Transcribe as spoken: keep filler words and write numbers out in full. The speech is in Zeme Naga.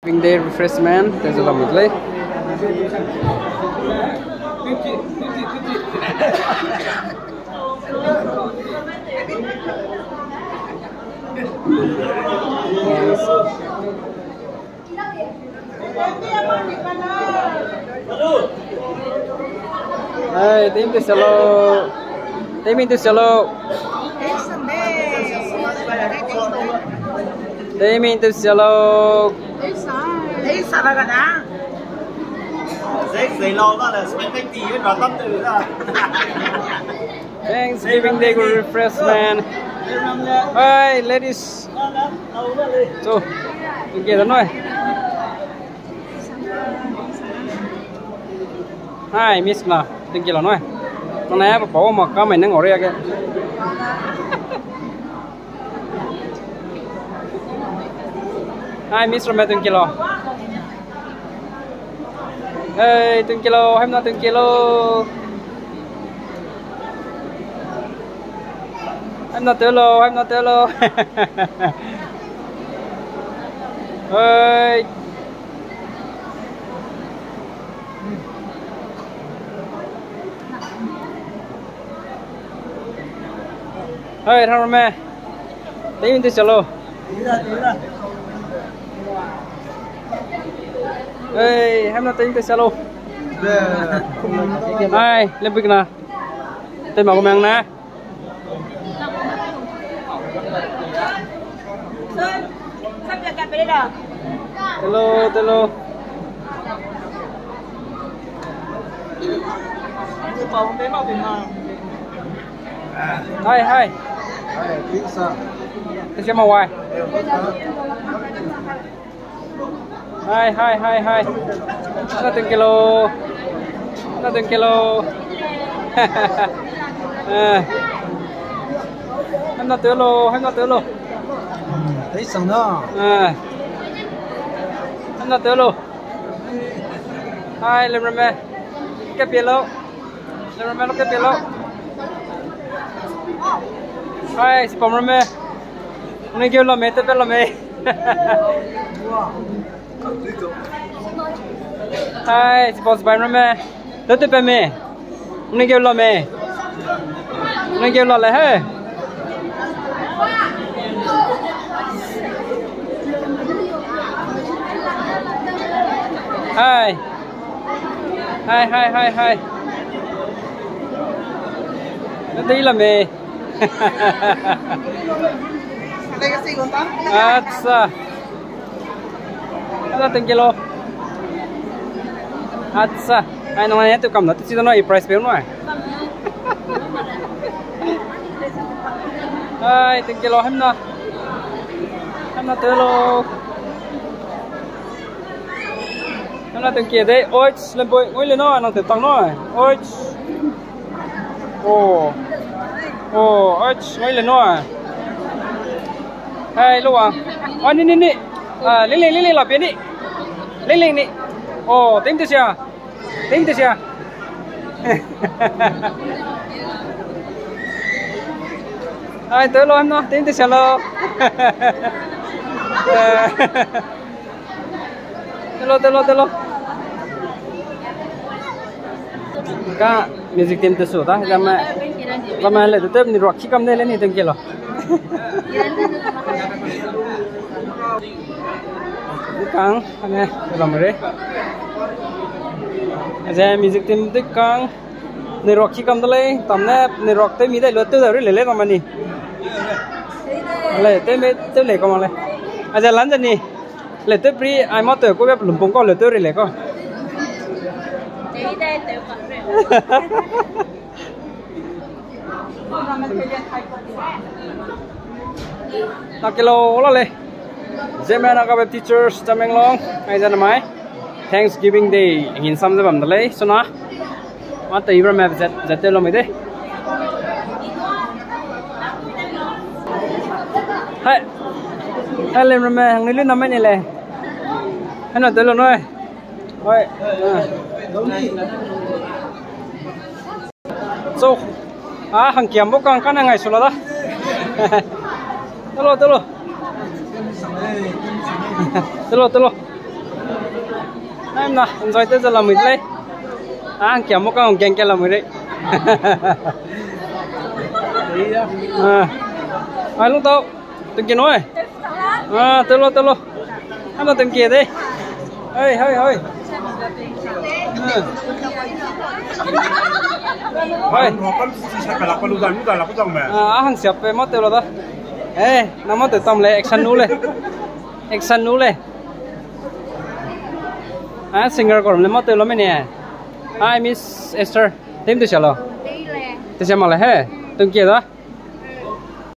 Thanksgiving Day refreshment, tew ze lam lei. Hey, team to solo. Team to solo. Team to solo. Thanksgiving Day refreshment. Hi, ladies. So, okay, da noi. Hi, miss na, thank you lo noi. Mana ya pa pa ma ka mai nang ore ya ke. Hi, miss Rome, thank you lo. Hey, thank you lo, hem na thank you lo. Hem na telo, hem na telo. Hey. Hey, Rome. Team to solo. Hey, hem na team to solo. Hi, lempik na. Team aku mang na. Hello, hello. Hi, hi. Hi, pizza. Ese mo wai. Hi, hi, hi, hi. Nothing kilo. Nothing kilo. Eh. Hem na telo, hem na telo. Tei sang na. Eh. Hem na telo. Hi, lemrame. Ke pielo. Lemrame lo ke pielo. Hi, sipam rame. Uni geu lame, te pe lame. Hai, sipau sipai ramme. Teu teu pe me. Uni geu la me. Uni geu la le he. Hai. Hai, hai, hai, hai. Teu teu la me. Acha. Ada tengkelo. Acha. Ai, nang ne tu kam da, tu si da no, i price pe no ai. Ai, tengkelo, hem na. Hem na telo. Nang na tengke de, oits, lempoi, ngoi le no, nang te tang no, oits. Oh. Oh, oits, ngoi le no. Hai, lo wa. Ah, ni, ni, ni. Ah, ling, ling, ling, ling, la pe ni. Ling, ling, ni. Oh, ting te sia. Ting te sia. Ai, telo, hem na, ting te sia lo. Telo, telo, telo. Ka music team te su da, zame, zame le, te ni rock ki kam de le ni tengkelo. Kang, ane, lam re. Ze music team de kang, ni rock ki kam de le, tam ne, ni rock te mi de lo te de re le le kam ni. Le, te me, te le kam le. Aze lan ze ni. Le te pri, ai ma te ko be lumpong ko le te re le ko. Nakelo la le. Zeme Naga Baptist Church Tamenglong, ai zan mai. Thanksgiving Day, ngin sam ze bam de lei, suna. Ma te ibrame zet, zet te lo me de. Hai. Hai le me, ngi lu na me ni le. Hana te lo noi. Oi. Ah. So, a hangkiam bo kang kana ngai sula da. Telo, telo. Telo, telo. Ai na, enjoy te ze lamui lei. Ah, kia mo ka gang ke lamui lei. Ah. Ai, lung tau. Tung ke noi. Ah, telo, telo. Ana tung ke de. Hai, hai, hai. Ah. Hai. Ah, hang siap pe mo telo da. Eh, na mo te tam le, action nu le. Action nu le. Ah, singer korum le mo telo me ne. Hi, Miss Esther. Tim tu sialo. Te sia ma le he. Tung ke da.